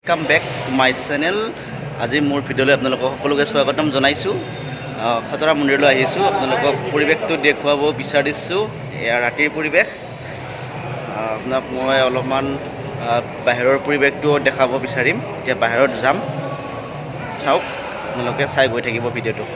Welcome back to my channel. আজি মোৰ ভিডিঅ'লৈ আপোনালোকক সকলোকে স্বাগতম জনাইছোঁ। খতৰা মন্দিৰলৈ আহিছোঁ, আপোনালোকক পৰিৱেশটো দেখুৱাব বিচাৰিছোঁ। এয়া ৰাতিৰ পৰিৱেশ। আপোনাক মই অলপমান বাহিৰৰ পৰিৱেশটো দেখাব বিচাৰিম। এতিয়া বাহিৰত যাম, চাওক, আপোনালোকে চাই গৈ থাকিব ভিডিঅ'টো।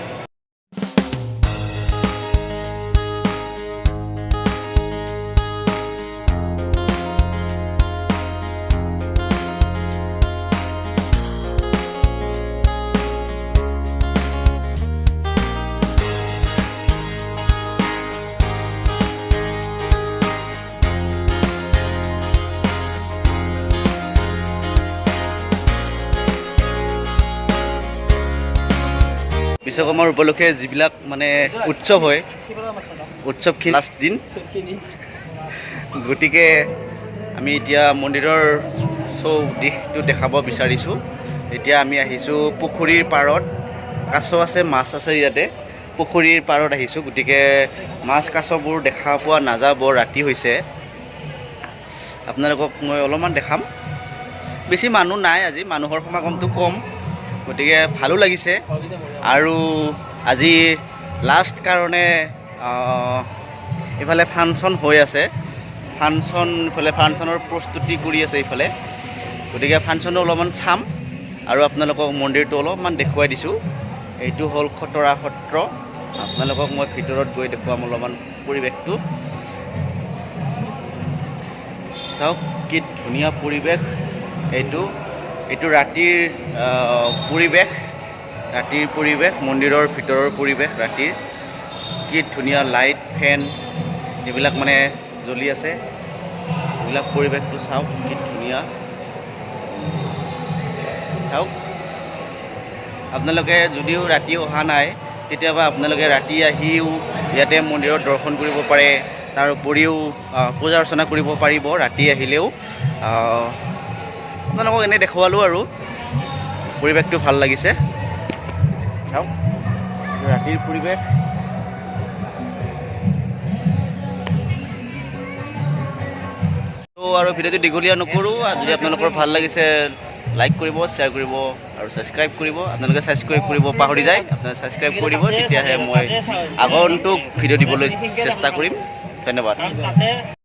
বিশ্বকৰ্মাৰ উপলক্ষে যিবিলাক মানে উৎসৱ হয়, উৎসৱখিনি লাষ্ট দিন। গতিকে আমি এতিয়া মন্দিৰৰ চৌদিশটো দেখাব বিচাৰিছোঁ। এতিয়া আমি আহিছোঁ পুখুৰীৰ পাৰত। কাছ আছে, মাছ আছে ইয়াতে। পুখুৰীৰ পাৰত আহিছোঁ, গতিকে মাছ কাছবোৰ দেখা পোৱা নাযাব, ৰাতি হৈছে। আপোনালোকক মই অলপমান দেখাম। বেছি মানুহ নাই আজি, মানুহৰ সমাগমটো কম, গতিকে ভালো লাগিছে। আৰু আজি লাষ্ট কাৰণে ইফালে ফাংচন হৈ আছে। ফাংচন, ইফালে ফাংচনৰ প্ৰস্তুতি কৰি আছে ইফালে। গতিকে ফাংচনো অলপমান চাম আৰু আপোনালোকক মন্দিৰটো অলপমান দেখুৱাই দিছোঁ। এইটো হ'ল খতৰা সত্ৰ। আপোনালোকক মই ভিতৰত গৈ দেখুৱাম অলপমান পৰিৱেশটো। চাওক, কি ধুনীয়া পৰিৱেশ এইটো। এইটো ৰাতিৰ পৰিৱেশ, ৰাতিৰ পৰিৱেশ, মন্দিৰৰ ভিতৰৰ পৰিৱেশ ৰাতিৰ। কি ধুনীয়া লাইট, ফেন এইবিলাক মানে জ্বলি আছে। এইবিলাক পৰিৱেশটো চাওক, কি ধুনীয়া। চাওক, আপোনালোকে যদিও ৰাতি অহা নাই, কেতিয়াবা আপোনালোকে ৰাতি আহিও ইয়াতে মন্দিৰত দৰ্শন কৰিব পাৰে। তাৰ উপৰিও পূজা অৰ্চনা কৰিব পাৰিব ৰাতি আহিলেও। আপোনালোকক এনেই দেখুৱালোঁ আৰু পৰিৱেশটো ভাল লাগিছে। চাওক, ৰাতিৰ পৰিৱেশ। ত' আৰু ভিডিঅ'টো দীঘলীয়া নকৰোঁ। আৰু যদি আপোনালোকৰ ভাল লাগিছে, লাইক কৰিব, শ্বেয়াৰ কৰিব আৰু ছাবস্ক্ৰাইব কৰিব। আপোনালোকে ছাবস্ক্ৰাইব কৰিব পাহৰি যায়, আপোনালোকে ছাবস্ক্ৰাইব কৰিব, তেতিয়াহে মই আগন্তুক ভিডিঅ' দিবলৈ চেষ্টা কৰিম। ধন্যবাদ। তাতে।